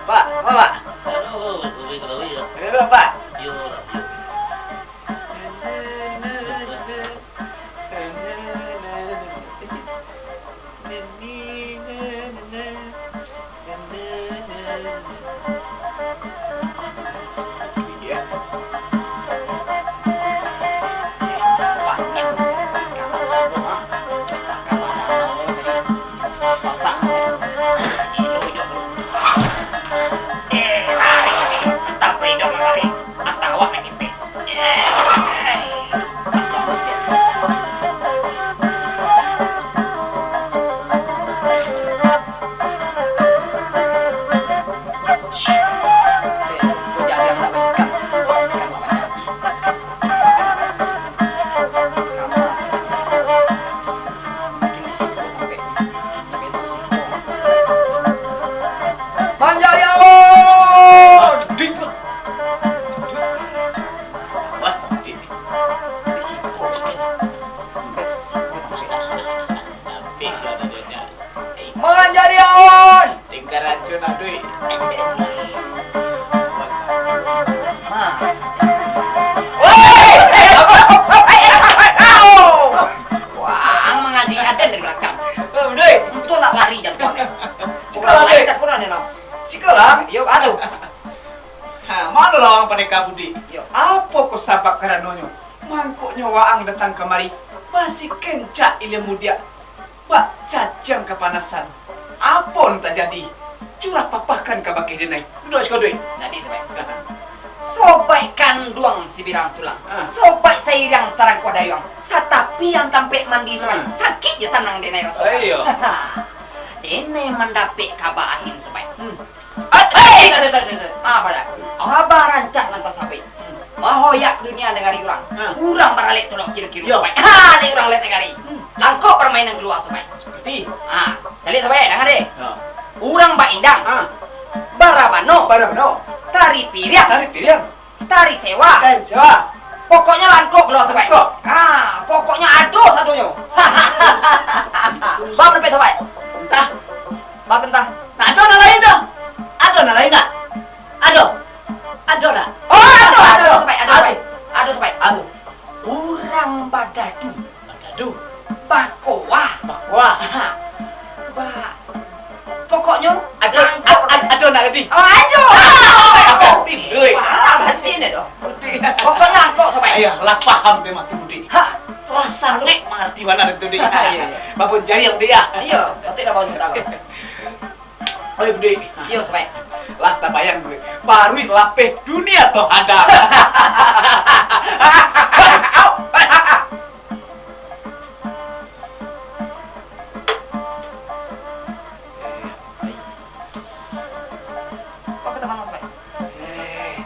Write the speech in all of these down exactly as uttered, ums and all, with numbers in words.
Pak, apa, Pak? Anu, Pak. Manjariawan! Awas, Dik. Manjariawan! Tingkah racun, Abdul. Woi! Wah, mangaji aden dari belakang. Abdul! Untung nak lari jantuang, eh. Sikolah, Abdul. Lari tak kurang, eh, nak. Sikolah? Yo, aduh. Ha, manolah waang pandeka Budik. Yo. Apo ko sabab karanonyo? Mangkoknyo waang datang kamari, masih kencak ilia mudiak, bak caciang kapanasan. Apo nan tajadi? Curah papahkan kabake denai. Duduak siko, Duik. Jadi, sobaik. Sobaik kanduang sibirang tulang. Ah. Sobaik sairiang sarangkuah dayuang. Satapian tampek mandi, sobaik. Ah. Sakik jo sanang denai rasokan. Iyo. Denai mandapek kaba angin, sobaik. Hmm. Aduh, aduh, aduh, aduh, aduh. Ah, pada. Abah rancak nan tasabuik. Mahoyak dunia nagari urang. Ha. Urang baralek tulok kiru-kiru, yo, sobaik. Ha, dek urang lain nagari. Hmm. Langkok parmainan kalua, sobaik. Seperti? Ha, caliak, sobaik, danga deh. Ha. Urang baindang. Ha. Barabano. Barabano. Tari piriang. Tari piriang. Tari sewa. Tari sewa. Pokoknyo langkok kalua, sobaik. Langkok. Ha, pokoknyo ado sadonyo. Bab nape, sobaik? Entah. Bab entah. Nah, ado nan lain doh. Ado nan lain ndak? Ado. Ado ndak? Oh, ado, ado, ado, sobaik, ado, ado, sobaik. Ado, sobaik. Ado. Urang badadu. Badadu. Bakoa. Bakoa. Ha. Ba-, pokoknyo, ado, langkok. A-, a-, ado ndak, Adi? Oh, ado. Ah, ado. Ado. Wah, kacik deh tu. Pokoknyo langkok, sobaik. Iyo, lah paham deh mati Budik. Ha. Lah sangaik mangarati bana tu, Dik. Iyo, iyo. Babun jariang, Dik, yo. Iyo, patuik dah bangun tangan. Oi, Budik. Iyo, sobaik. Lah tabayang, Budik. Paruik lapeh dunia tu ada. Kau ke taman, sobaik? Eh.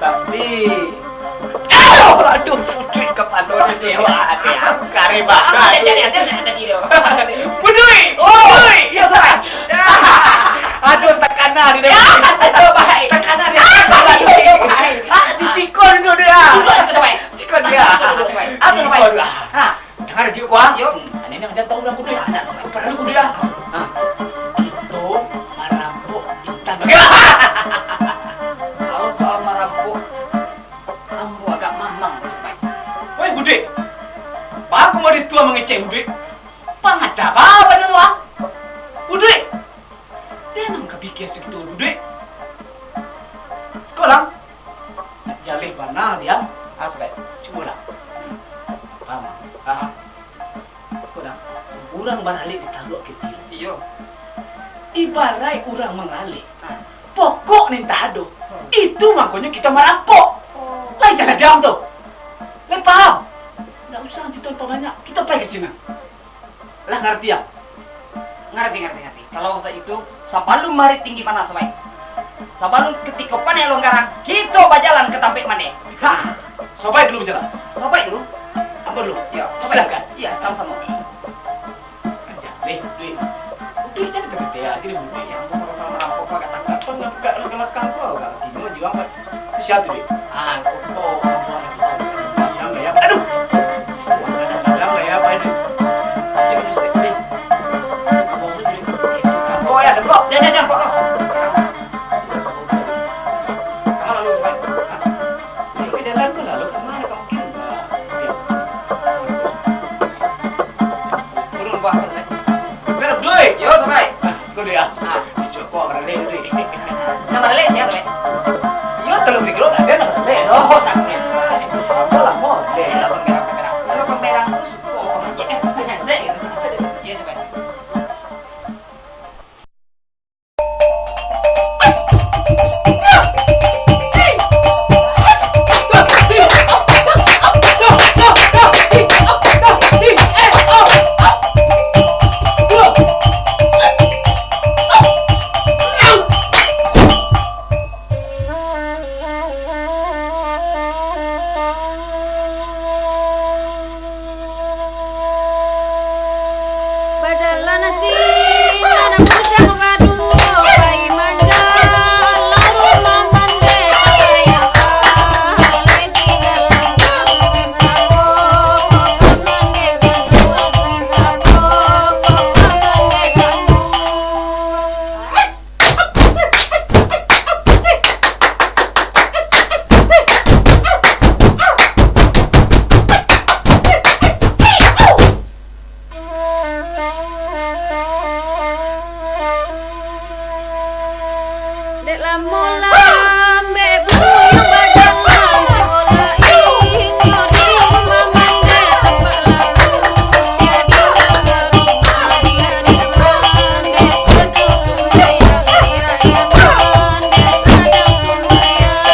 Tapi, aduh, aduh, pucuik kapalo dia. Wah, dia kare banget. Budik! Oh, Budik! Iyo, sobaik. Aduh, takana dia. Takana dia. Ah, di siko duduk dia. Duduk siko, sobaik. Siko dia. Duduk, sobaik. Aduh, sobaik. Siko dia. Ha. Jangan ada duit, Bang. Yo. Ini yang jangan tahu orang kudu. Ada, sobaik. Perlu kudu ya. Ha. Itu marampok intan. Kalau soal marampok, ambo agak mamang, sobaik. Woi, Budik. Baa kok mau ditua mangecek, Budik? Pangacah baa badan waang. Budik. Den nan ka pikia sagitu, Budik. Siko lah. Nak jaleh bana dia. Ah, sobaik. Cubolah. Ah, apo dah? Urang baralek ditaruak ka tiang. Iyo. Ibaraik urang mangaleh, ah, pokok nan tak ado, hmm, itu mangkonyo kito marampok. Oh. Lai jalan diam tu. Lai paham? Ndak usah cerita banyak. Kito pai ka sinan. Lah ngarati, ya? Ngarati, ngarati, ngarati. Kalau saito, sabalun mari tinggi panas, Sobai. Sabalun katiko paneh longaran, kito bajalan ka tampek maneh. Ha. Sobai dulu bajalan. Sobai dulu. Ambo dulu. Yo, Sobai. Silakan. Iyo, samo-samo. Aja, deh, deh. Udah, jangan kata-kata aja deh, Bun. Yo, ambo samo-samo marampok, agak tangkap. Kau nak agak belakang-belakang kau, agak tinggi juga, Bun. Itu siapa tu, Dek? Ah, koko, ambo anak kau. Yang gaya, aduh! Yang gaya apa itu? Cek dulu, Dek. Abang tu, Dek. Kau ya, Dek, kau. Jangan, jangan, kau. Kamu lalu, Sobai. Hah? Lalu ke jalan tu, lalu ke mana kamu kira? Turun, Bah, Sobai. Belok, Dek. Yo, Sobai. Ah, suka, Dek, ya. Ah. Bisa kok, Dek. Nama Lele siapa, Lele? Yo, telur di grup ada nama Lele, no? Oh, saksi. Salah, mo, Lele. Lele, pemerang, pemerang. Kalau pemerang tu suka orang aja. Eh, saya gitu. Iya, siapa? Bajalan sinan bujang baduo, pai manjalan rumah mandeh kabayaan. Dek lamo lambek buyuang bajalan, bola inyo di rumah mandeh tampak lalu. Tiadi dalam rumah, di hari mandeh sadang sumbayang, di hari mandeh sadang sumbayang.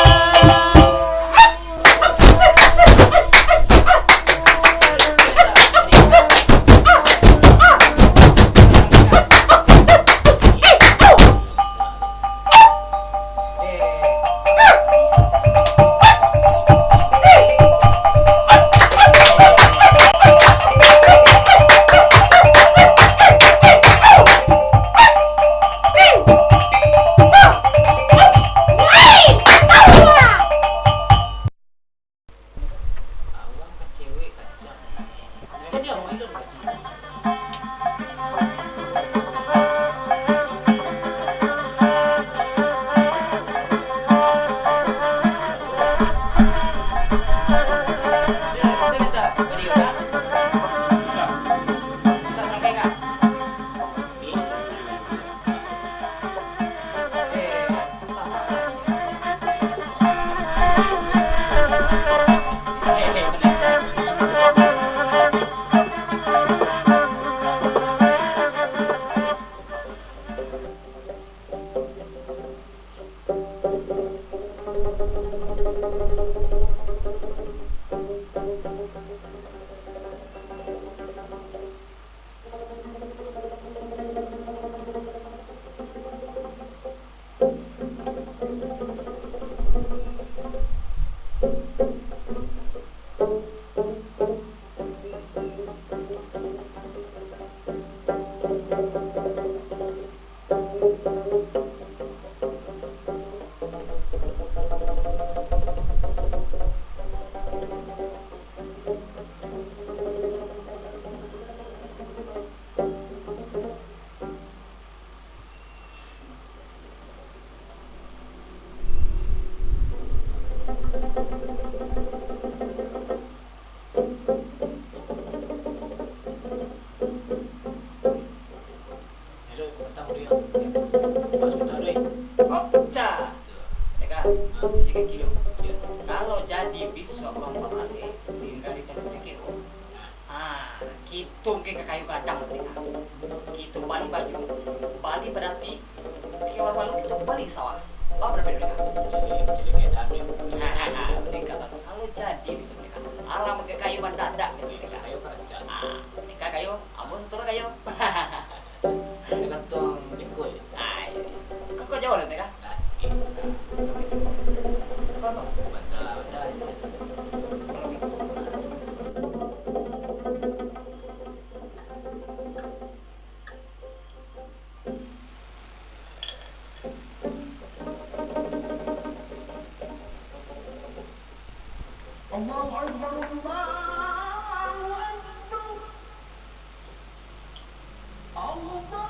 Awak ka cewek kacang. Jadi awak itu lagi. Hello, patang, Dek. Pas muda, Dek. Oh, cah. Dek, ah, ah, tiga kilo. Kalau jadi bisuak bang baralek, tingga di Tanjung Tikeh, oh. Itu mungkin ka kayu gadang tu, Deka. Itu bali baju, bali badati, ka warung malu itu bali sawah. Paham dak, Deka? Jadi, jadi kayak Dani. Deka, kalau jadi bisa, Deka. Alah, mungkin kayu mandadak gitu, Deka. Kayu kerja. Ah, Deka kayu, ambo setur kayu. Tergantung jengkol. Ai, kok, kok jauh lah, Deka? Kok, kok? Banda, banda. Allahu Akbar, Allahu Akbar. Allahu Akbar,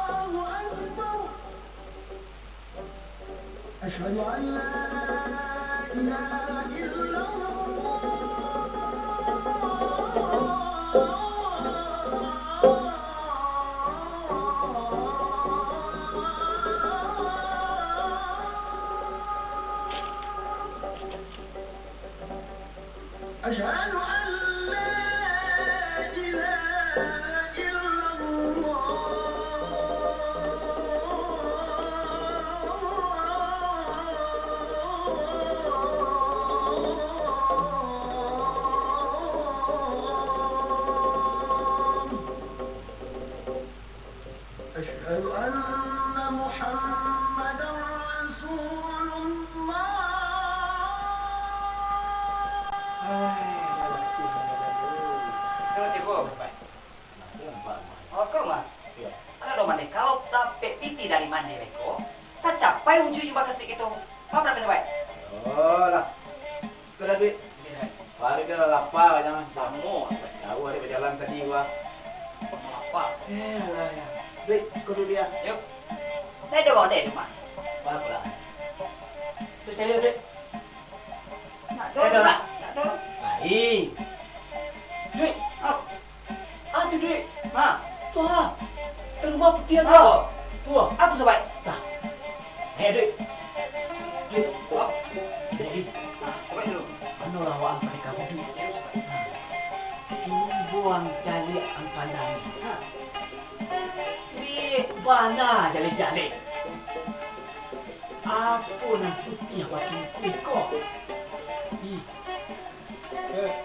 Allahu Akbar. Asyhadu an la ilaha illallah. Asyhadu an la ilaha illallah. Asyhadu anna Muhammadar Rasulullah. Ai, alah, Tuhan, alah, Tuhan. Kalau tibo, Bapak. Nah, itu nampak, Bang. Oh, ke rumah? Iya. Alah, doh, Mandeh. Kalau dapek pitih dari Mandeh beko, tacapai ujuik jo bakasuik kito. Paham dak, Bapak? Oh, lah. Kau dah duit? Hari kan lah lapar, jangan samo. Jauh hari bajalan tadi, wah. Lapar. Eh, alah, ya. Duit, kau dulu ya. Yuk. Dah ada, Bang, dah ada, Bang. Baru pulang. Tu cari duit. Nak ada, nak? Nak ada. Baik. Duit. Ah. Ah, tu duit. Ha. Tu ha. Di rumah putiah tu. Apo? Tu ha. Ah, tu sabai. Tah. Eh, duit. Duit. Apo? Duit. Ah, sabai dulu. Mano lah awak angkai ka budu? Cubo ang caliak ang pandang. Ha. Duit bana jaleh-jaleh. Apo nan putiah batu ko? Ih.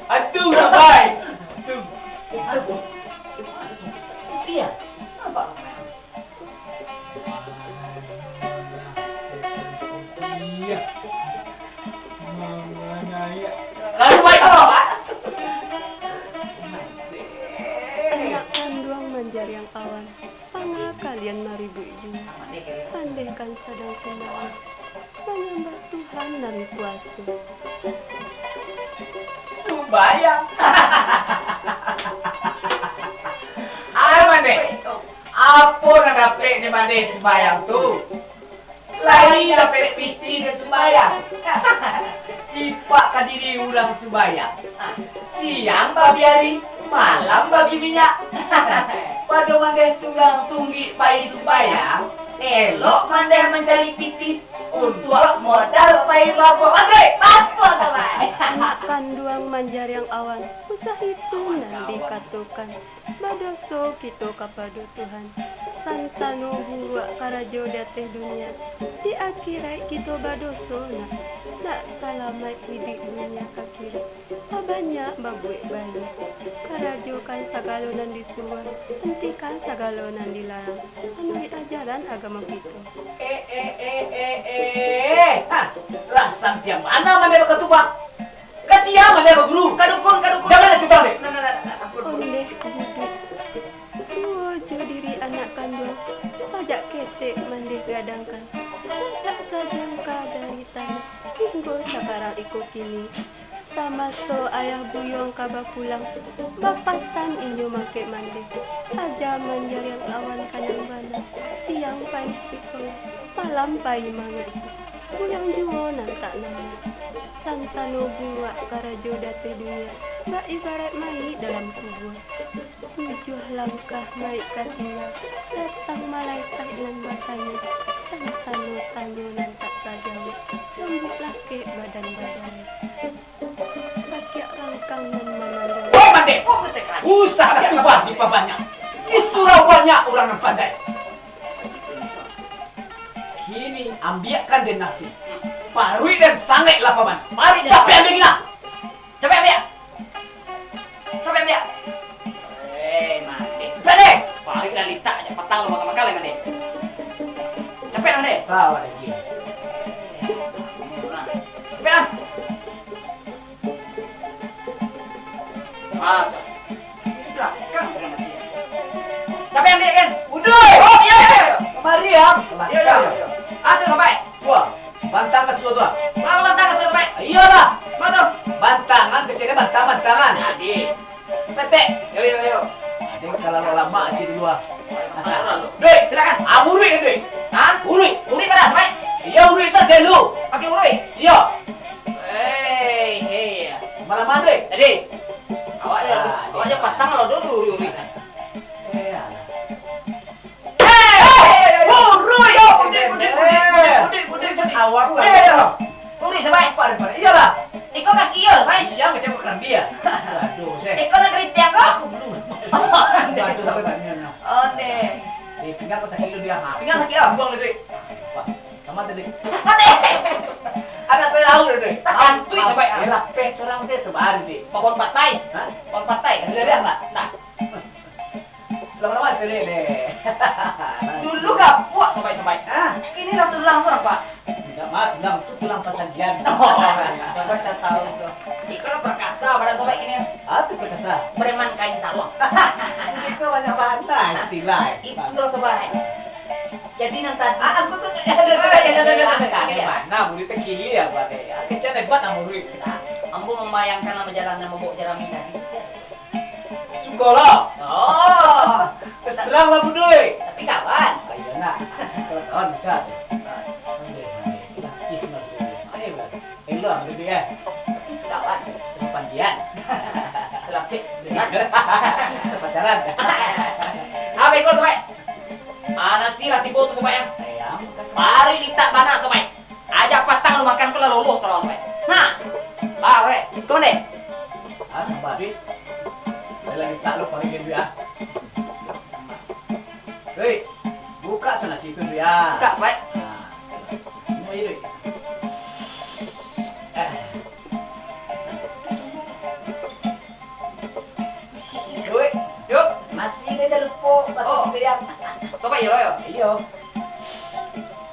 Atu, sabai. Atu. Atu. Putiah. Nampak? Iya. Kalau baik, apa? Anak kanduang manjariang awan. Panga kalian maribuik juo, Mandeh kan sadang sumbayang, manyambah Tuhan nan kuaso. Sumbayang? Ayo, Mandeh. Apo nan dapek di Mandeh sumbayang tu? Lai dapek pitih ka sumbayang. Ipak ka diri urang sumbayang. Siang babi ari, malam babi minyak. Pado Mandeh tulang tunggik pai sumbayang, elok Mandeh mancari pitih untuak modal pai labuah. Batua! Batua, kawan! Anak kanduang manjariang awan, usah itu nan dikatokan. Badoso kito kapado Tuhan, santano buruak karajo di ateh dunia, di akiraik kito badoso nak, nak salamaik iduik dunia ka kirik. Babanyak babuek baiak, karajokan sagalo nan disuruah, antikan sagalo nan dilarang, manuruik ajaran agamo kito. Eh, eh, eh, eh, eh, ha, lah santiang bana Mandeh bakatubak. Ka sia Mandeh baguru? Ka dukun, ka dukun. Jangan ikut tahu deh. Nah, nah, nah, nah, ampun, ampun. Ondeh Duduk. Juo jo diri anak kanduang, sajak ketek Mandeh gadangkan, sajak sajangka dari tanah, hinggo sakarang iko kini. Samaso ayah buyuang ka bapulang, bapasan inyo mangkek Mandeh, aja manjariang awan ka nan bana, siang pai sikolah, malam pai mangaji. Buyuang juo nan tak namo. Santano buruak karajo di ateh dunia, bak ibaraik mayik dalam kubua. Tujuah langkah mayik ka tingga, datang malaikaik nan batanyo, Tano-tanyo nan tak tajawek, cambuik lakek badan-badan. Rakyat rangkang nan manandang. Woi, Mande! Usah katubah dipabanyak. Di surau banyak urang nan pandai. Kini ambiakkan den nasi. Paruik den sangaik lapa bana. Paruik den Capek ambiak gina. Capek ambiak. Capek ambiak. Eh, Mande. Capek deh. Paruik lah litak, jak patang lo makan-makan lai, Mande. Capek, Mande. Bawa lagi. Capek lah. Ah, tu. Belakang tu masih. Siapa yang ambil kan? Uduy! Oh, iya, iya, iya. Kemari, ya. Iya, iya, iya, iya. Ah, tu, sampai. Wah, bantang kasua tu, ah. Wah, bantang kasua tu, Pak. Iyalah. Mana? Bantangan, kecilnya bantang-bantangan. Jadi. Petek. Yo, yo, yo. Ada kalau lama aja dulu, ah. Bantang orang tu. Duit. Silakan. Ah, buruik ni, duit. Hah? Buruik. Buruik pada, sampai? Iya, buruik saja dulu. Pakai buruik? Iya. Hei, hei. Malam mana? Jadi, awak je, ah, awak je patang lah dulu, dulu. Eh, alah. Hei, hei, hei, hei. Buruik, yo, buruik, buruik, buruik, buruik, buruik, buruik, buruik. Awak lah. Eh, yo. Buruik, sabai. Apa daripada? Iyalah. Iko kaki yo, sabai. Siapa macam kerambia? Aduh, saya. Iko nak keritiak ko? Aku belum. Aduh, saya tak nyonya. Oh, teh. Eh, pinggang kau sakit lu dia, ha? Pinggang sakit, oh. Buang duit. Apa? Sama tadi. Mati. Ada tahu dah, deh. Tak kantui sampai, ah. Lapeh seorang saya tu baru, deh. Babon patai. Hah? Babon patai. Ada lihat tak? Nah. Lama-lama sekali, deh. Dulu gapuak sampai-sampai. Hah? Kini lah tulang tu, Pak. Tidak mah, tulang tu tulang pasagian. Oh, siapa tak tahu tu. Iko lah perkasa badan sampai kini. Ah, tu perkasa. Preman kain sarung. Itu banyak bahan lah, istilah. Itulah, sobat. Jadi nan tadi. Ah, aku tu, aduh, aduh, aduh, aduh, aduh, aduh. Mana murid terkili ya, Pak, deh? Kencang hebat nak murid. Nah, ambo membayangkan lah bajalan nak mambawa jerami tadi tu, sih. Sukolah. Oh. Terus terang lah, Budoi. Tapi kawan. Ah, iya, nak. Kalau kawan bisa tu. Ah. Boleh, boleh. Latih maksudnya. Ayo, Bang. Elok, Budoi, ya. Tapi sekawan. Sepandian. Selapik. Sepacaran. Ah, beko, sobat. Ah, nasi lah tibo tu, sobat, ya. Eh, ya, makan. Baru ditak bana, sobat. Aja patang lu makan ko lah loloh sarang tu, eh. Nah. Ah, ore. Iko mah, deh. Ah, sabar, Dwi. Dah lah minta lu parihin duit, ah. Dwi, buka sana situ, Dwi, ah. Buka, Sobat. Nah, ini aja, Dwi. Eh. Doi. Yo. Nasi ni jan lupo, nasi. Oh. Sumbayang. Sobat, iyo lo, yo? Iyo.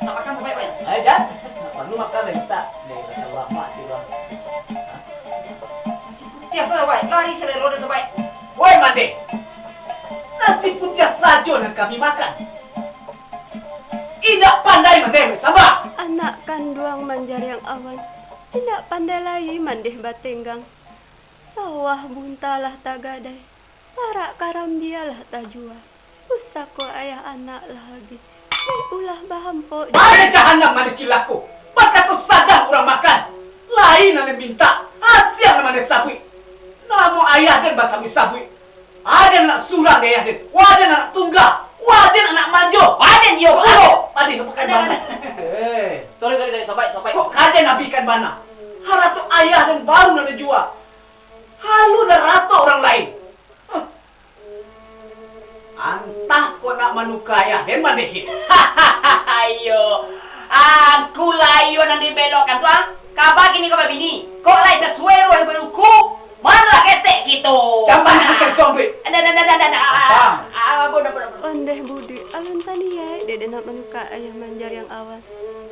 Tak makan, sobat, yo? Ayo, jan. Nak perlu makan, minta. Deh, kata bapak, sih, Bang. Nasi putiah sajo, Sobat. Lari selero den, Sobat. Woi, Mande. Nasi putiah sajo nan kami makan. Indak pandai Mande, weh, sabar. Anak kanduang manjariang awan. Indak pandai lai Mande batenggang. Sawah bunta lah tagadai, parak karambia lah tajua, pusako ayah anak lah abih, lai ulah bahampok. Mande jahanam, Mande cilako, bakato sadang urang makan, lai nan den mintak, asia nan Mande sabuik. Namo ayah den basabuik-sabuik, aden anak surang di ayah den, waden anak tungga, waden anak manjo, waden iyo pulo. Aden, aden, aden. Eh. Sorry, sorry, sorry, sobat, sobat. Kok kaden abihkan bana? Harato ayah den baru nan dijua. Halu nan ratok urang lain. Huh. Antah kok nak manuka ayah den mandehin. Ayo, angku layo nan dibelokkan tu, ah. Kaba kini kau babini. Kok lai sasuai ruh baruku? Mano lah ketek kito? Jamban itu tertuang duit. Ada, ada, ada, ada, ada. Abang. Ah, ampun, ampun, ampun. Ondeh budi, alun taniaik dek den nak manuka ayah manjariang awan.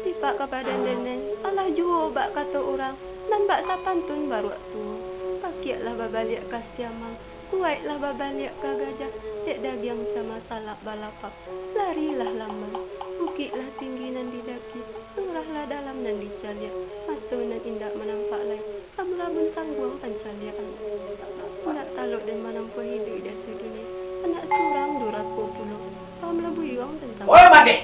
Tipak kapadan den, alah juo bak kato urang, nan bak sapantun baruak tuo. Pakiaklah babaliak ka siamang, kuwaiklah babaliak ka gajah, dek dagiang cama salak balapap. Larilah lamban, bukiklah tinggi nan didaki, lurahlah dalam nan dicaliak, mato nan indak manampak lai, amulah buntang guang pancaliakan. Indak talok den manampuah iduik di ateh dunia, anak surang durako pulo, pahamlah buyuang tantang. Oi, Mande!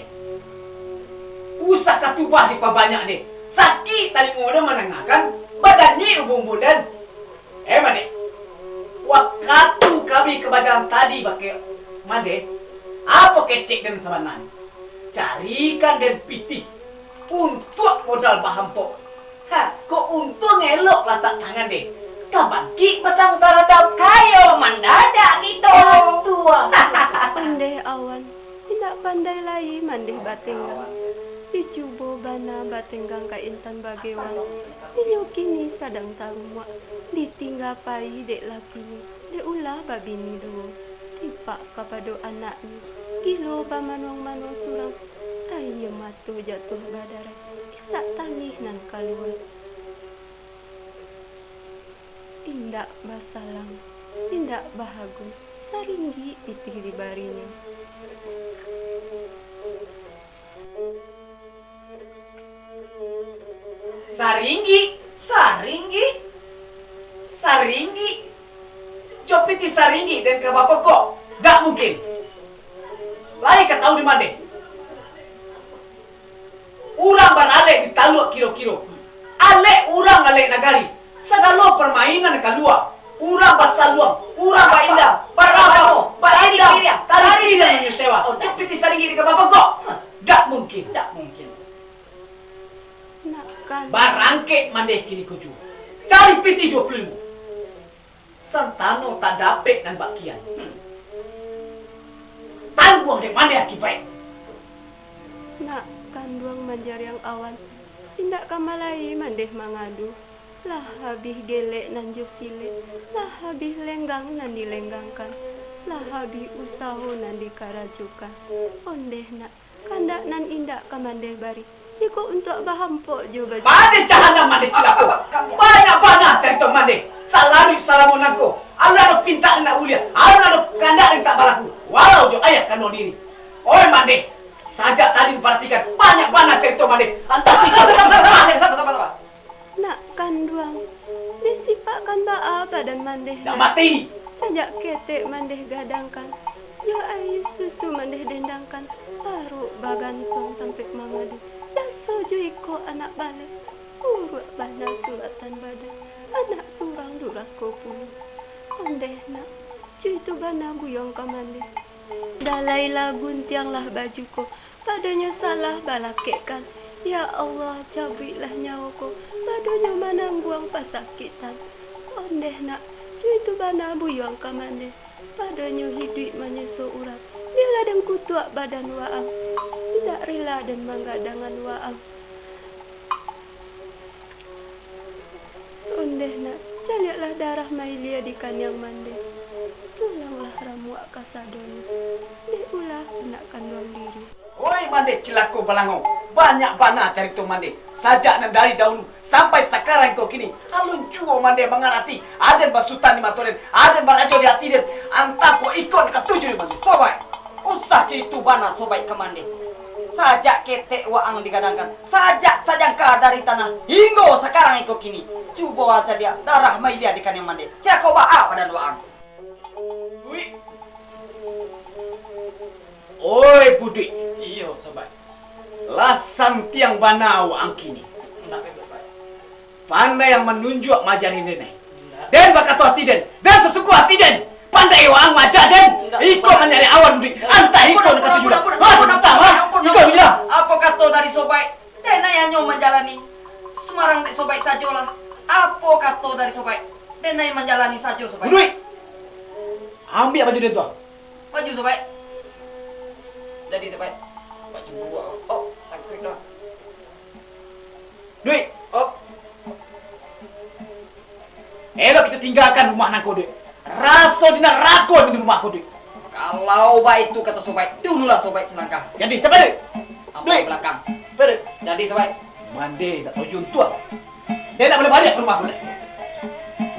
Usah katubah dipabanyak deh. Sakik talingo den mandangakan, badanyik ubun-ubun den. Eh, Mande. Wakatu kami ka bajalan tadi bakeh Mande, apo kecek den sabananyo? Carikan den pitih untuak modal bahampok. Ha, kok untuang elok latak tangan den. Tabangkik batang taradam. Kayo mandadak kito. Tuah. Ondeh awan, indak pandai lai mandeh batenggang. Dicubo bana batenggang ka intan bagewan. Inyo kini sadang tarumuak, ditingga pai dek lakinyo, dek ulah babini duo. Tipak kapado anaknyo, gilo bamanuang-manuang surang, aia mato jatuah badarai, isak tangih nan kalua. Indak basalang, indak bahago, saringgik pitih dibarinyo. Saringgik, saringgik, saringgik. Jo pitih saringgik den ka bapokok? Dak mungkin. Lai ka tahu di mandeh. Urang baralek di taluak kiro-kiro. Alek urang alek nagari. Sagalo parmainan kalua. Urang basaluang, urang baindang, barabau, baindang, tari piriang, tari piriang nan nyo sewa. Oh, jo pitih saringgik den ka bapokok? Dak mungkin. Dak mungkin. Nak kan. Barangkek mandeh kini ko juo. Cari pitih duo puluah limo. Santano tadapek nan bakian. Hmm. Tangguang dek mandeh akibaik. Nak kanduang manjariang awan, indak ka malai mandeh mangadu. Lah habih gelek nan jo silek, lah habih lenggang nan dilenggangkan, lah habih usaho nan dikarajokan. Ondeh nak, kandak nan indak ka mandeh bari, jikok untuak bahampok jo baju. Mandeh jahanam, mandeh cilako. Banyak bana carito mandeh. Salaruik salamo nangko, alun ado pintak nan nak buliah, alun ado kandak nan tak balaku, walau jo ayah kanduang diri. Oi mandeh, sajak tadi diparatikan, banyak bana carito mandeh. Antah kito. Sabar, sabar, sabar, sabar. Nak kanduang, disipakkan baa badan mandeh. Dah nak mati. Sajak ketek mandeh gadangkan, jo aia susu mandeh dendangkan, paruik bagantuang tampek mangadu, jaso jo iko anak baleh, buruak bana suratan badan, anak surang durako pulo. Ondeh nak, jo itu bana buyuang ka mandeh. Dalailah guntianglah baju ko, padonyo salah balakekkan. Ya Allah, cabuiklah nyawo ko, padonyo manangguang pasakitan. Ondeh nak, jo itu bana buyuang ka mandeh, padonyo hiduik manyeso urang. Bialah den kutuak badan waang, indak rila den manggadangan waang. Ondeh nak, caliaklah darah mailia di kaniang mandeh. Tulanglah ramuak kasadonyo, dek ulah anak kanduang diri. Oi mandeh cilako balangau, banyak bana carito mandeh. Sajak nan dari dahulu sampai sakarang ko kini, alun juo mandeh mangarati. Aden basutan di mato den, aden barajo di ati den. Antah kok iko nan katuju den mandeh. Sobaik, usah carito bana sobaik ka mandeh. Sajak ketek waang digadangkan, sajak sajangka dari tanah, hinggo sakarang iko kini, cubo waang caliak darah mailia di kaniang mandeh. Cilako baa badan waang. Duik. Oi, Buduik. Iyo, Sobaik. Lah santiang bana waang kini. Indak, Sobaik. Pandai yang manunjuak maajari den ai. Indak. Den bakato ati den, den sasuko ati den. Pandai waang maaja den. Indak, Sobaik. Iko manyari awan, Buduik. Antah iko nan katuju den. Ampun, ampun, ampun, ampun, ampun, ampun. Iko sudah. Apo kato dari Sobaik? Den ai hanyo manjalani. Sumarang dek Sobaik sajolah. Apo kato dari Sobaik? Den ai manjalani sajo, Sobaik. Buduik. Ambiak baju den tu. Baju, Sobaik. Jadi, Sobaik. Baju buruak. Oh, tangkrik dah. Duik. Oh. Elok kito tinggakan rumah nangko, Duik. Raso di narako di rumah ko, Duik. Kalau baitu kato Sobaik, dululah Sobaik salangkah. Jadi, capai, Duik. Ambo Duik. Balakang. Capai, Duik. Jadi, Sobaik. Mandeh dak tau juntuang. Den dak buliah baliak ka rumah ko lai.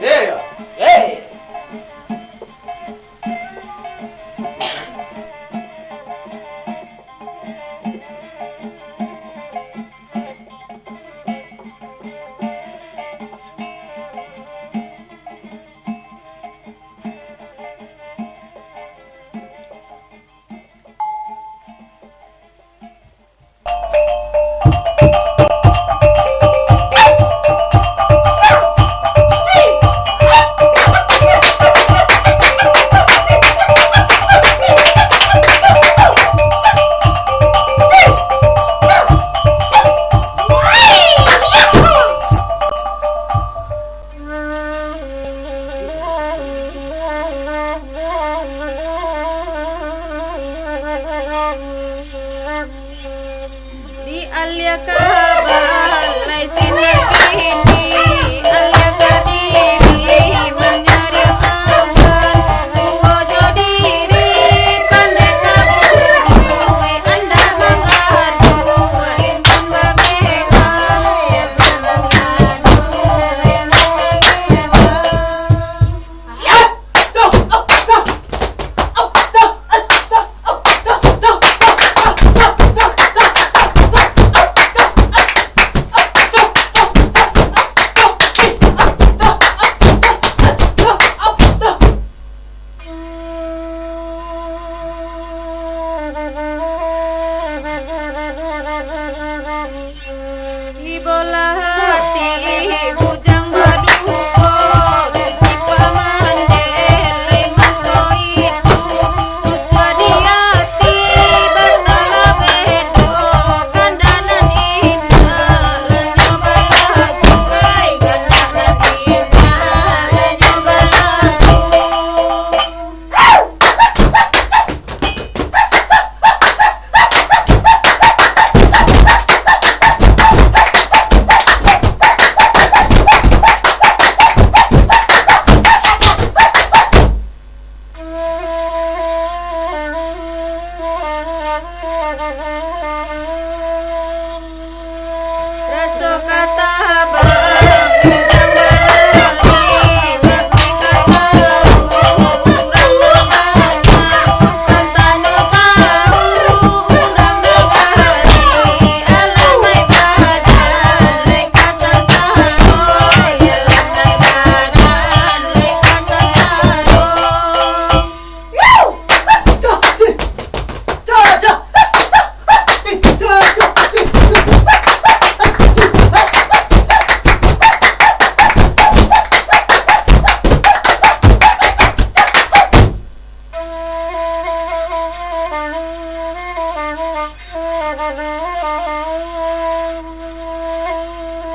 Ye, yo. Ye. Alia ka balai sinar kini, alia ka diri manyariang awan. Uwo jo diri pandai ka buruih, andak manggaduah intan bagewang. Ibolah ati bujang baduo, siti pamandeh lai maso itu. Usua di ati batalabeh do, kandanan indak lanyo balaku, ai, kandanan indak lanyo balaku. Raso ka tabang udang balari, tapi ka tau urang nan banyak, santano tau urang nagari. Alah mai badan lai ka sansaro, alah mai badan lai ka sansaro.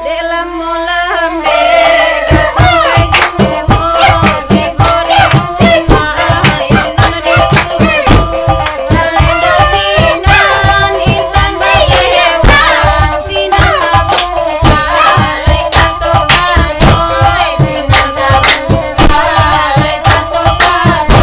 Dek lamo lambek ka sampai juo, tibo di rumah yo nan dituju. Kalendo sinan intan bagewang, sinan tabuka lai kato-kato, sinan tabuka lai kato-kato.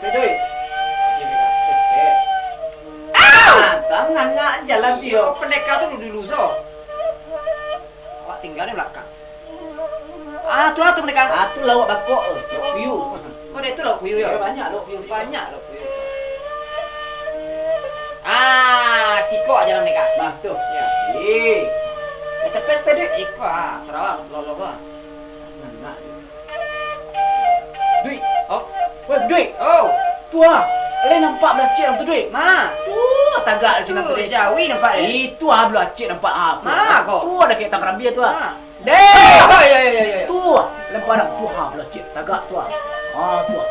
Pedoi. Ah, tangangak jalan tu yo. Pendekar tu dulu-dulu, so. Awak tinggal di belakang. Ah, tu lah tu pendekar. Ah, tu lawak bakok tu. Lawak puyuh. Oh, dia tu lawak puyuh, yo? Yo, banyak lawak puyuh. Banyak lawak puyuh. Ah, siko aja lah pendekar. Nah, situ. Yo. Eh. Dah capek tadi. Iko, ah, Sarawak, loloh lah. Mana? Duit. Oh. Weh, Duit. Oh. Tu ah. Lai nampak balacik dalam tu, Duit? Ma? Tu ah, tagak di sinan tu, Duit. Jawi nampak, eh? Itu ah, balacik nampak ah. Tu. Ma, ah, ko? Tu ada kayak tang karambia tu ah. Ma? Deh! Oh, ya, ya, ya, ya. Tu, lemparan tu, ha, belah cik, tagak tu, ha. Ha, tu, ha.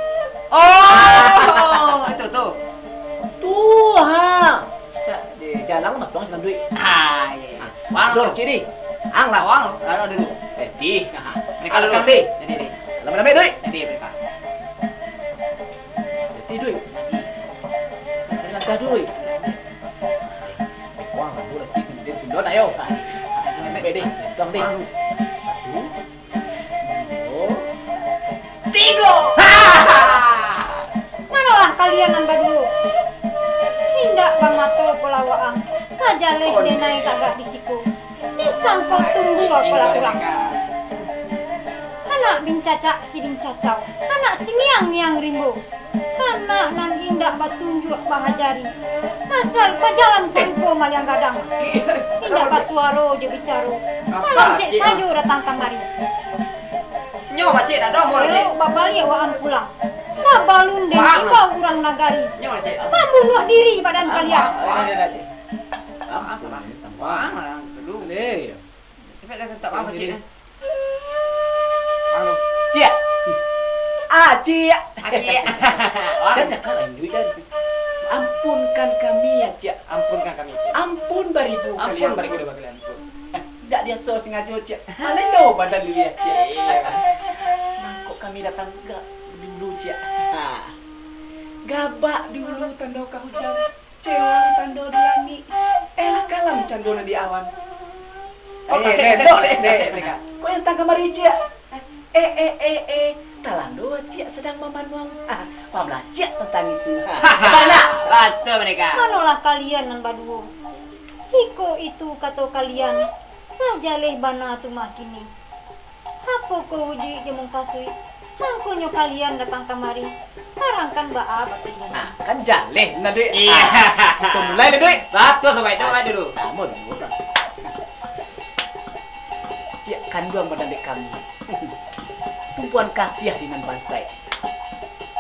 Oh, itu tu. Tu, ha. Cak, di jalan mah tuang silang duit. Ha, iya, iya. Wang Dor, tu. Cik, di. Ang lah. Wang, lalu dulu. Eh, di. Mereka Ang dulu. Di. Jadi, di. Lama-lama duit. Jadi, mereka. Jadi duit. Jadi. Dari langkah duit. Wang, lalu lagi. Dia tundun, ayo. Jadi, di. Tuang, di. Wang. Satu. Duo, tigo! Ha! Manolah kalian nan baduo? Indak bamato pulo waang, ka jaleh denai tagak di siko, disangko tumbuah pulo urang. Anak bincacak si bincacau, anak siniang-niang rimbo. Anak nan indak batunjuak bahajari, asal bajalan sarupo maliang gadang. Indak basuaro jo bicaro, malancek sajo datang kamari. Nyo, Cik, nak doh, Cik. Elok babaliak waang pulang, sabalun den imbau urang nagari, mambunuah diri badan kalian. Wah, Cik. Wah, Cik. Halo. Ciak. Ah, Ciak. Ah, Ciak. Wah. Jan cakak lain duit, Jan. Ampunkan kami, ya, Ciak. Ampunkan kami, Ciak. Ampun baribu kali ampun. Ampun baribu kali ampun. Indak biaso, sangajo, Ciak. Malendo badan dulu, ya, Ciak. Iya. Mangko kami datang gabak dulu, Ciak. Ha. Gabak dulu tando ka hujan. Cewang tando di langik, eh, lah kalam cando nan di awan. Oh, eh, tasik, tasik, tasik, tasik, tasik, tasik. Kok nan tangah maricik? Eh, eh, eh, eh, talando ciek sadang mamanuang. Ah, pahamlah ciek tantang itu. Ah, hebat ndak? Batua, Mardika. Manolah kalian nan baduo? Jikok itu kato kalian, lah jaleh bana tu mah kini. Apo ko wujuik jo mukasuik? Mangkonyo kalian datang kamari, barangkan baa batua. Nah, kan jaleh, nah, Duik. Iya. Ah, kito mulai lah, Duik. Batua, sobat. Coba dulu. Samo dulu, Bang. Ciek kanduang badan dek kami. Tumpuan kasiah di nan bansaik.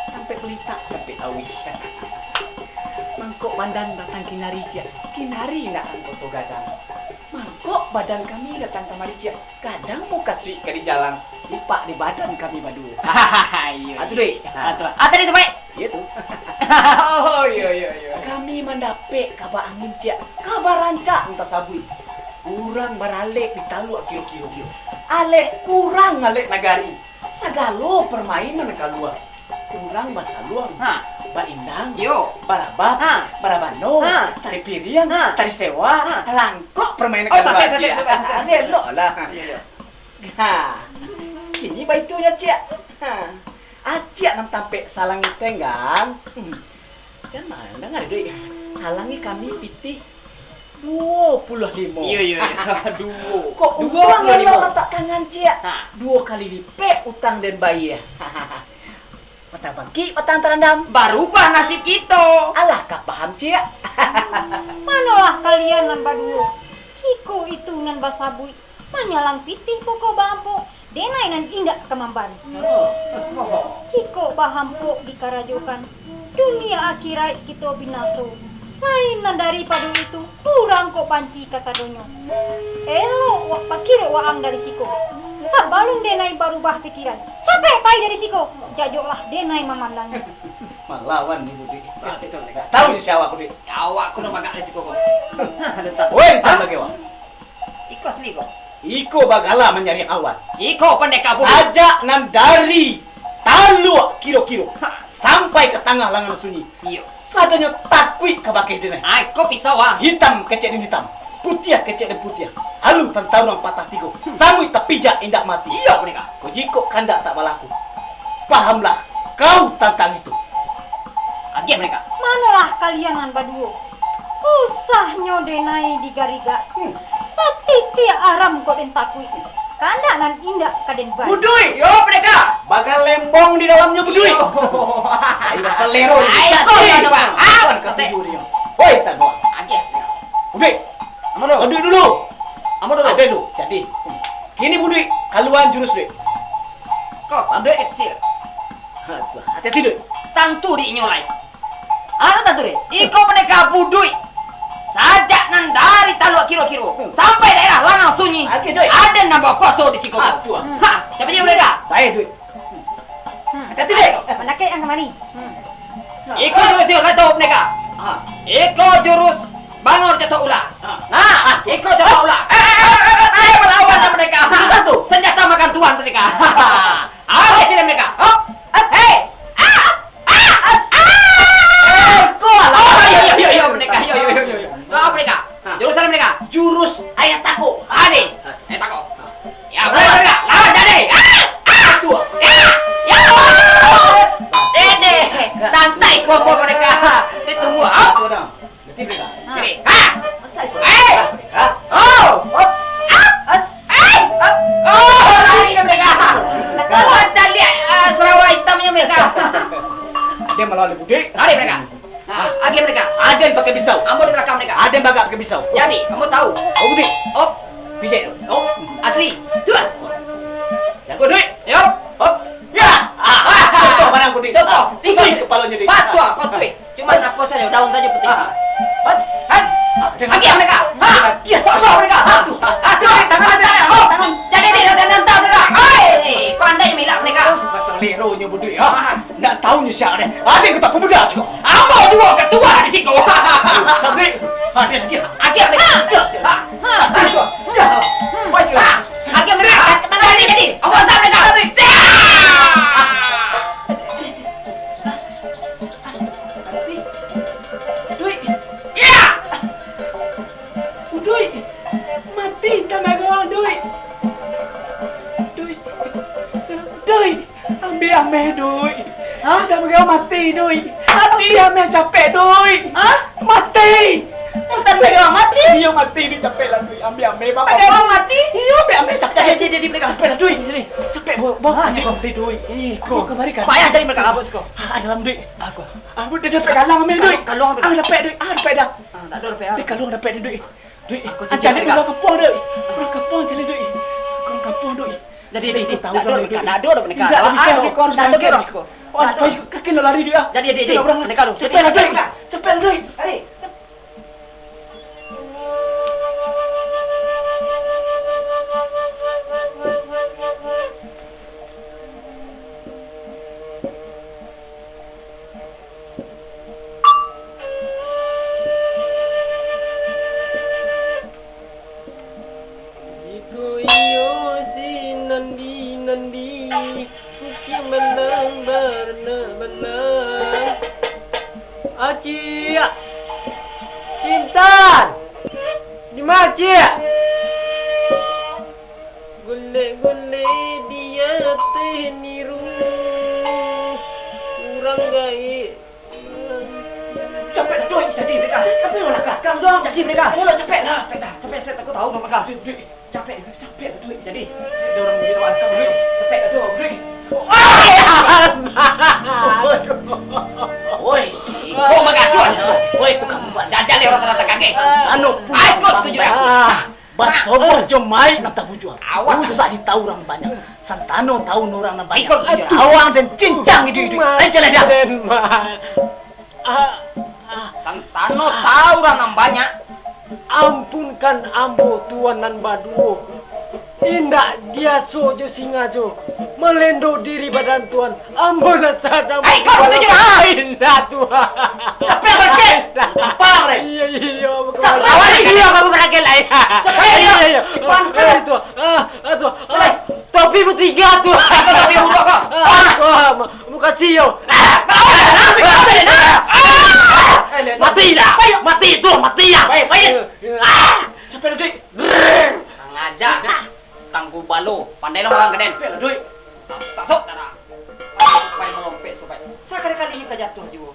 Tampek pelitak, tampek awih. Mangkok pandan datang kinari, ciek. Kinari nak angkoto gadang. Mangkok badan kami datang kamari, ciek. Kadang mukasuik ka di jalang, lipak di badan kami baduo. Iyo, ah, tu, iyo. Dek. Ah, tu. Ah, tadi tu, Pai. Iyo tu. Oh, iyo, iyo, iyo. Kami mandapek kaba angin, ciek. Kaba rancak nan tasabuik. Urang baralek di taluak kiro-kiro. Alek urang, alek nagari. Sagalo parmainan kalua. Urang basaluang, ha, baindang, iyo, barabab, ha, barabano, ha, tari piriang, ha, tari sewa, ha, langkok parmainan. Oh, kalua, tasik, tasik, ciek. Tasik, tasik, tasik. Elok lah. Iyo, iyo. Ha. Kini baitu nyo, ciek. Ha. Aciak nan tampek salang iteng, kan? Hmm. Jan mandanga, Duik. Salangi kami pitih duo puluah limo. Iyo, iyo, iyo. Duo. Kok duo untuang puluah limo. Elok latak tangan, ciek? Ha. Duo kali lipek utang den bayia. Patang bangkik, patang tarandam. Barubah nasib kito. Alah, ka paham, ciek. Manolah kalian nan baduo? Jikok itu nan basabuik, manyalang pitih pokok baampok, denai nan indak ka mambari. Oh. Jikok baampok dikarajokan, dunia akiraik kito binaso. Lain nan daripado itu, urang kok banci kasadonyo. Elok wa-, pakirok waang dari siko. Sabalun denai barubah pikiran, capek pai dari siko. Jajoklah denai mamandangi. Malawan ni, Duik. Batua, Duik. Tau ni sia awak ko, Duik. Awak ko nan bagak dari siko ko. Woi, entah bagi awak. Iko asli ko. Iko bagala manyari awan. Iko pandeka budu. Sajak nan dari taluak kiro-kiro, ha, sampai ka tangah langan sunyi. Iyo. Sadonyo takuik ka bakeh denai. Ah, iko pisau, ah. Hitam kecek den hitam, putiah kecek den putiah. Alu tantaruang patah tigo, samuik tapijak indak mati. Iyo, Mardika. Ko jikok kandak tak balaku, pahamlah kau tantang itu. Agiah, Mardika. Manolah kalian nan baduo? Usahnyo denai digarigak. Hmm. Satitiak aram kok den takuik. Kandak nan indak ka den bari. Buduik! Yo, Mardika! Bagalembong di dalamnyo, Buduik! Iyo. Ai, basalero ni. Ai, kau ni, Bang. Ah, Bang, kasih. Hoi, tak, Bang. Agiah. Buduik! Amuah dulu. Buduik dulu. Amuah dulu. Ado dulu. Jadi, kini Buduik, kaluaan jurus, Duik. Kau, paham, Duik? Kecil. Ha, tu. Hati-hati, Duik. Tantu di inyo lai. Anu tantu di. Iko pandeka buduik. Sajak nan dari Taluak Kiro-Kiro sampai daerah Lanang Sunyi, Oke, Doi. Aden nan bakuaso di siko. Ah, tu, ah. Ha, capek je, Merdeka. Baik, Doi. Hmm. Hati-hati, Doi. Mandakek yang kamari. Hmm. Iko jurus yo, lah tahu, Merdeka. Ah. Iko jurus bangor catok ular. Ah. Nah, iko catok ular. Eh, eh, eh, eh, eh, eh, melawan, Merdeka. Jurus apa tu? Senjata makan tuan, Merdeka. Ah, cile, Merdeka. Hop. Hei. Ah. Ah! Ah! Ah! Eh, kau lah. Oh, yo, yo, yo, yo, Merdeka. Yo, yo, yo, yo, yo. So, Merdeka. Ha. Jurus apa, Merdeka? Jurus aia tako. Ade. Aia tako. Ya, Merdeka. Lawan tadi. Ah! Ah! Tua. Ya. Ya. Dede. Tantai kau, Merdeka. Itu mua. Ah, sudah. Berarti Merdeka. Ha. Jadi. Ha. Masa itu? Eh. Merdeka. Oh. Hop. Ah! As. Eh. Ah! Oh, lari dia, Merdeka. Kau macam lihat, ah, sarawa hitamnya, Merdeka. Dia malah lebih gede. Lari, Merdeka. Ah, agiah, Merdeka. Aden pakai pisau. Ambo di balakang, Merdeka. Aden bagak pakai pisau. Jadi, ambo tahu. Oh, gede. Op. Pijak tu. Op. Asli. Tuan. Jago, Doi. Yo. Hop. Ya. Ah, ah, contoh barang, Doi. Contoh. Putuih kepalanya, Doi. Patuah, patuih. Cuma Has. Apa saja, daun saja putuih. Ah. Has. Has. Ah, dengan Agiah, Merdeka. Ha. Agiah, sok, sok, Merdeka. Ha. Aduh, tangan, tangan. Oh. Jadi, dia dah, dah, dah, dah. Oi, pandai milak, Merdeka. Pasang leronyo, Doi. Ha. Ah. Ndak tahu nyo sia deh. Aden ketua pemuda siko. Ambo juo ketua di siko. Sabri. Aden lagi. Aden lagi. Ha. Ha. Ha. Aden tu. Ya. Hmm. Baik, Ha. Aden mana? Mana ni jadi? Ambo tak ada. Sabri. Siap. Doi. Ya. Doi. Mati tamago, Doi. Doi. Doi. Ambiak ameh, Doi. Hah? Tamago mati, Doi. Mati? Ambiak ameh capek, Doi. Hah? Mati. Tamago mati? Iyo, mati, Doi, capek lah, Doi. Ambiak ameh, Bapak. Tamago mati? Iyo, ambiak ameh capek. Jadi, jadi, jadi, Merdeka. Capek lah, Doi. Jadi, capek, bawa, bawa Hah? Kamari, Doi. Ih, Bawa kok. Kamari, Doi. Payah jadi, Merdeka, apa siko? Ah, dalam, Doi. Aku. Ah, udah dapek galang, ameh, Doi. Kalung, kalung, Ah, dapek, Doi. Ah, dapek dah. Ah, tak ada dapek, ah. Doi, kalung dapek, Doi. Doi, Aku ancak cincin, Doi, Merdeka. Urang kampuang, Doi. Urang kampuang ancak, Doi. Urang kampuang, Doi. Jadi, Doi, jadi, kau tahu tak ada, Doi. Tak ada, Merdeka. Indak, Dalam bisa anu, lagi kau harus tak ada bangkit. Orang siko. Wah, tak ada orang siko. Jadi, jadi, Cepat jadi, orang. Merdeka, Doi. Jadi, Cepat lah, Doi. Merdeka. Cepat lah, Doi. Jadi. Jikok iyo si Nandi-Nandi, kucing malang baranak balang. Acik! Cintan! Di ma, Cik? Golek-golek di ateh niru, urang gaek. Capek lah, Doi. Jadi, Merdeka. Capek lah, kakang, dong. Jadi, Merdeka. Ayolah, capek lah. Capek dah. Capek, Seth. Aku tahu dah, Merdeka. Doi, Doi. Capek. Capek lah, Doi. Jadi. Ada orang bilang, kakang, Doi. Capek lah, Doi. Doi. Woi, kau magaduan, woi, tukang ubat. Jajan deh orang terata kagek. Anu, Ayo, ikut tujuh aku. Ah. Basobok jo maik nan tabujuang. Awas. Usah ditahu urang banyak. Santano tahu urang nan banyak. Ikut, ikut. Awang dan cincang iduik-iduik. Lain jalan dia. Den, Mak. Ah, ah. Santano tahu urang nan banyak. Ampunkan ambo, Tuan, nan baduo. Indak biaso jo singajo malendo diri badan Tuan. Ambo lah sadang Ai, kau baru tujuh lah. Indak, Tuan. Capek bangkit. Indak. Tampang, Rek. Iya, iya, bukan Cap-, bangkit. Lawan lagi. Iya, baru bangkit lah, ya. Capek, iya. Iya, iya. Cepat, Eh, Rek. Tuan. Ah, ah, Tuan. Ah, Rek. Topi bertiga, Tuan. Kau topi buruk, kau. Ah, Tuan. Mukasih, yo. Ah, ah, ah, ah, ah. Mati lah. Baik. Mati, Tuan, mati, ya. Baik, baik. Ah. Capek, Dek. Kurang ajar. Tanggu balo, pandai lo malang kaden. Pek lah, Doi. Sa-, sasok darah. Supai malompek, Supai. Sakali-kali inyo ka jatuah juo.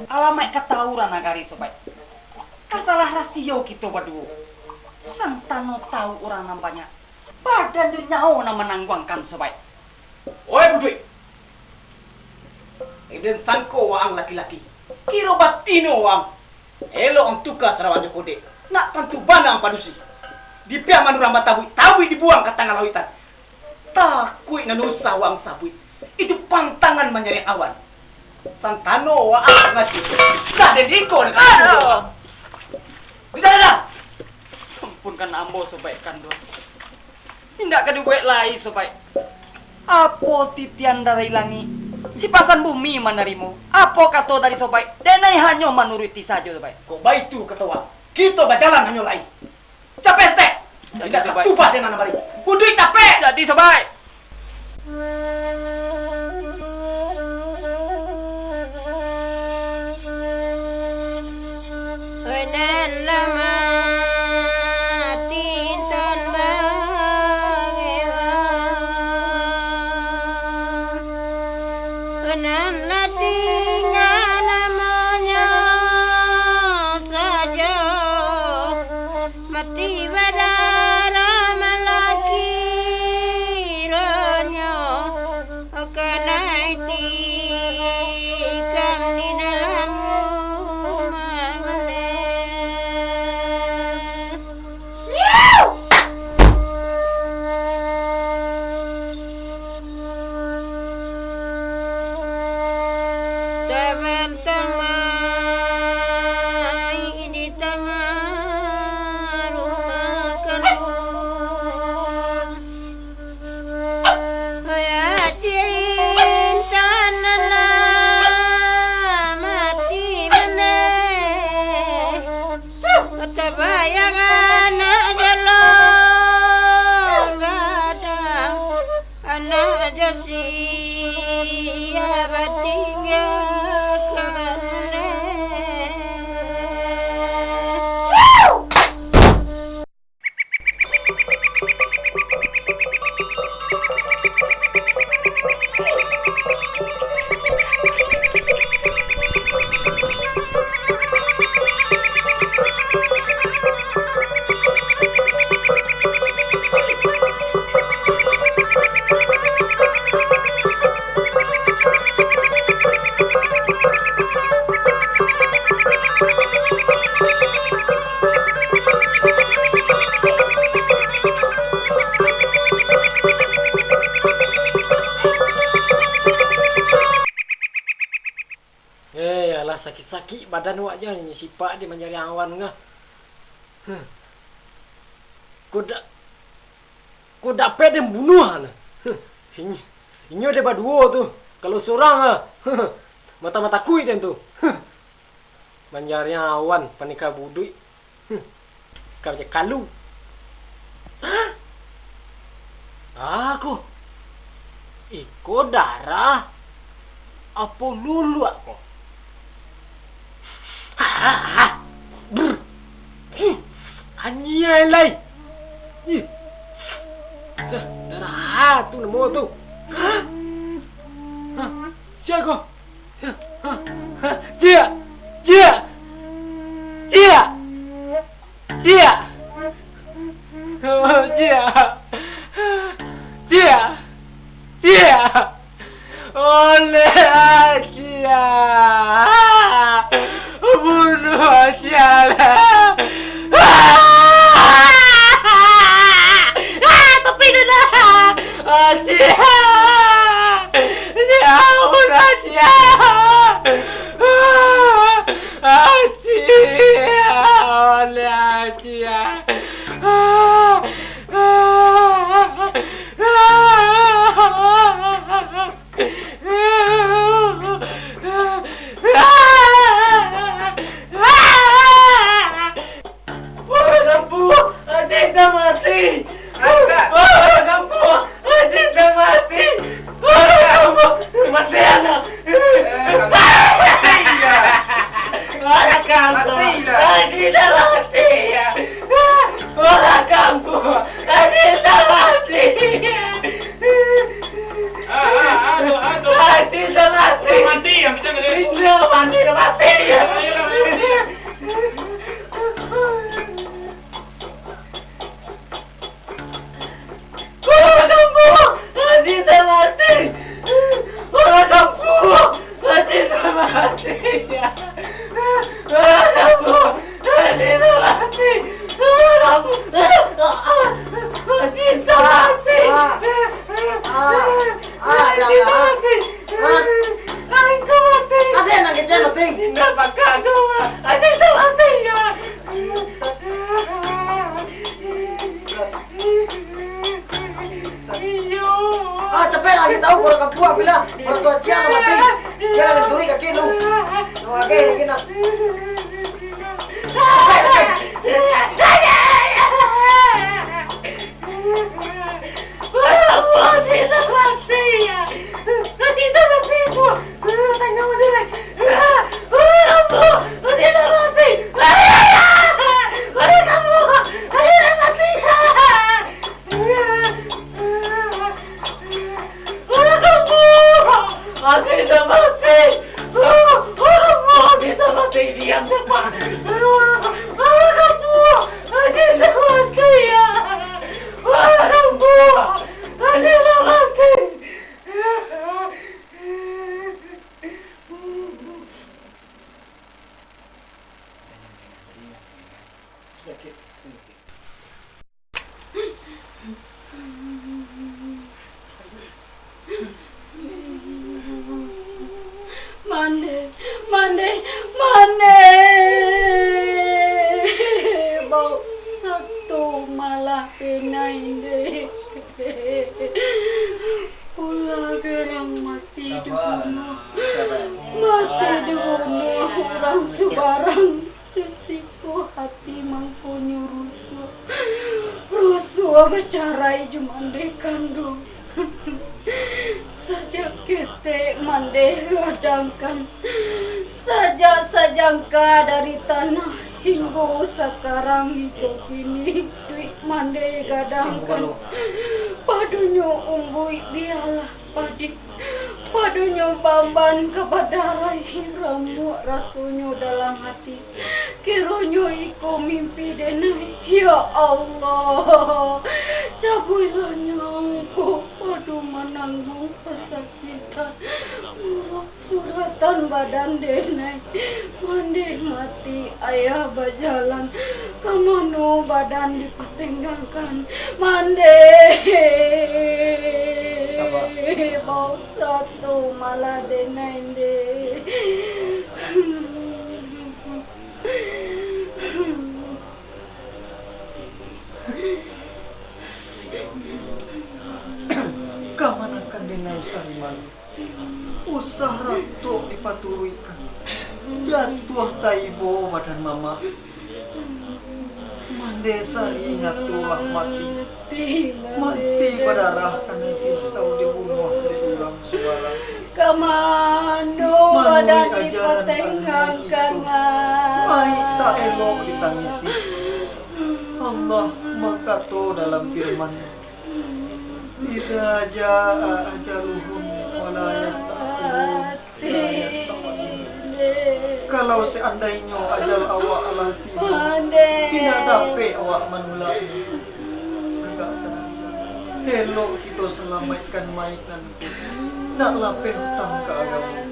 Alamaik ka tahu urang nagari, Supai. Ka salah rasio kito baduo. Santano tahu urang nan banyak, badan jo nyawo nan manangguangkan, Supai. Oi, Buduik! Den sangko waang laki-laki, kiro batino waang. Elok ang tuka sarawa jo kodek, nak tantu bana ang padusi. Dipiaman urang batabuik, tabuik dibuang ka tangah lauitan. Takuik nan usah waang sabuik, itu pantangan manyarek awan. Santano waang mati, dah den iko dek Aduh. Waang. Mintak dah! Ampunkan ambo, Sobaik Kanduang. Indak ka dibuek lai, Sobaik. Apo titian dari langik, sipasan bumi manarimo. Apo kato dari Sobaik, denai hanyo manuruti sajo, Sobaik. Kok baitu kato wak, kito bajalan hanyo lai. Capek, Stek! Jadi, Indak Sobaik. Katubah den nan bari. Buduik capek! Jadi, Sobaik. Nan lah mati tan bagewa, nan lah tingga namonyo sajo. Mati badarah malaki ronyo, kanai tikam di dalam rumah maneh. Tabantang mai di tangah rumah kaluang. Hoya cinta nan lah mati maneh. Tabayang anak jalong gadang, anak jo sia batinggakan maneh. Eh, alah, sakik-sakik badan awak jan, sipak dek mancari awan ko. Huh. Kok da-, kok dapek den bunuah lah. Huh. Inyo, inyo dek baduo tu. Kalau surang ah, huh, mata-mata kuik den tu. Huh. Mancari awan, paneka buduik. Huh. Ka macam kalu. Ako. Iko darah apo luluak ko? Brr. Huh. Anjiang lai. Ih. Dah, darah tu namo tu. Hah? Hah? Sia ko? Ciak! Ciak! Ciak! Ciak! Oh, ciak! Ciak! Ciak! Oleh ciak! Bunuh ciak lah! Ah! Ah, tapi dah lah! Ah, ciak! Ciak, bunuh ciak! Ah, ciak! Oleh ciak! Ah! Ah! Urang kampuang, Acil Intan mati! Angkat! Urang kampuang, Acil Intan mati! Urang kampuang, mati anak! Eh, mati lah! Urang kampuang, Mati lah! Acil Intan mati! Urang kampuang, Acil Intan mati! Ah, ah, ah, tu, ah, tu. Acil Intan mati! Mati, yang kita kena. Intan mati, mati! Ayolah, mati. Urang kampuang, Acil Intan mati! Urang kampuang, Acil Intan mati! Urang kampuang, Acil Intan mati! Urang kampuang, Acil Intan mati! Ah, ah, ah, Acil Intan mati! Ah. Angku mati! Ada nan kecil mati! Indak bakal tu, Acil Intan mati, ya! Wagai, mungkin nak. Anak ambo, Aziza mati! Anak ambo, Aziza mati! Diam, siapa? Anak ambo, Aziza mati! Anak ambo, Aziza mati! Mande, mande, mande. Bau sato malah denai deh. Ulah garang mati dibunuah. Mati dibunuah urang subarang. Risiko hati mangkonyo rusuah. Rusuah bacarai jo mande kanduang. Sajak ketek mande gadangkan, sajak sajangka dari tanah hinggo sakarang iko kini, duik mande gadangkan. Padonyo umbuik bialah padi, padonyo bamban ka badarai, ramuak rasonyo dalam hati. Kironyo iko mimpi denai, ya Allah, cabuilah nyawa ko pado manangguang pasakitan. Murah suratan badan denai, mande mati ayah bajalan, ka mano badan dipatenggangkan, mande. Sabar. Bau sato malah denai deh. Kamanakan denai Sariman, usah ratok dipaturuikkan, jatuah taibo badan mamak. Mande Sari nyato lah mati. Mati badarah kanai pisau dibunuah dek urang subarang. Ka mano badan dipatenggangkan, ah? Manuruik ajaran agamo kito, baik tak elok ditangisi. Allah bakato dalam firman-Nyo, "Idza jaa ajaluhum wa la yasta'khirun, wa la yastaqdimun." Kalau seandainyo ajal awak lah tibo, indak dapek awak manulak. Agak sadang elok kito salamaikkan mayik nan tu, nak lapeh utang ka agamo.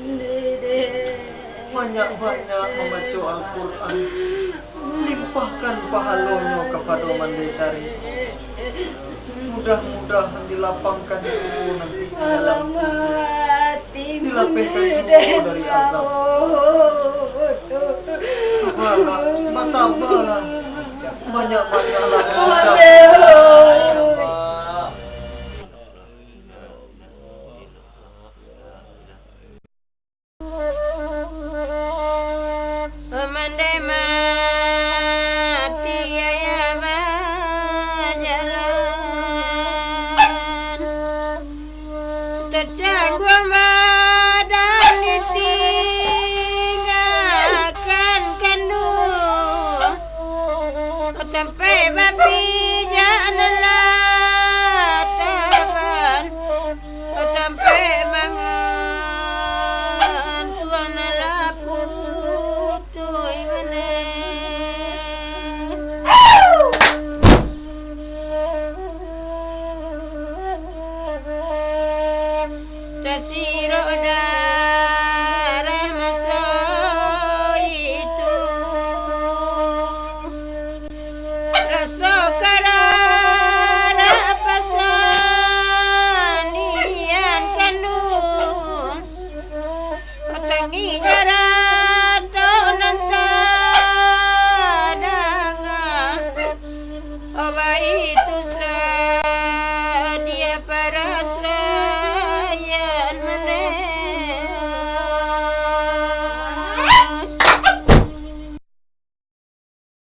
Banyak-banyak mambaco Al-Quran, limpahkan pahalonyo kapado Mande Sari. Mudah-mudahan dilapangkan kubur nanti di dalam kubur, dilapehkan juo dari azab. Sabarlah, basabarlah, banyak-banyaklah mengucap.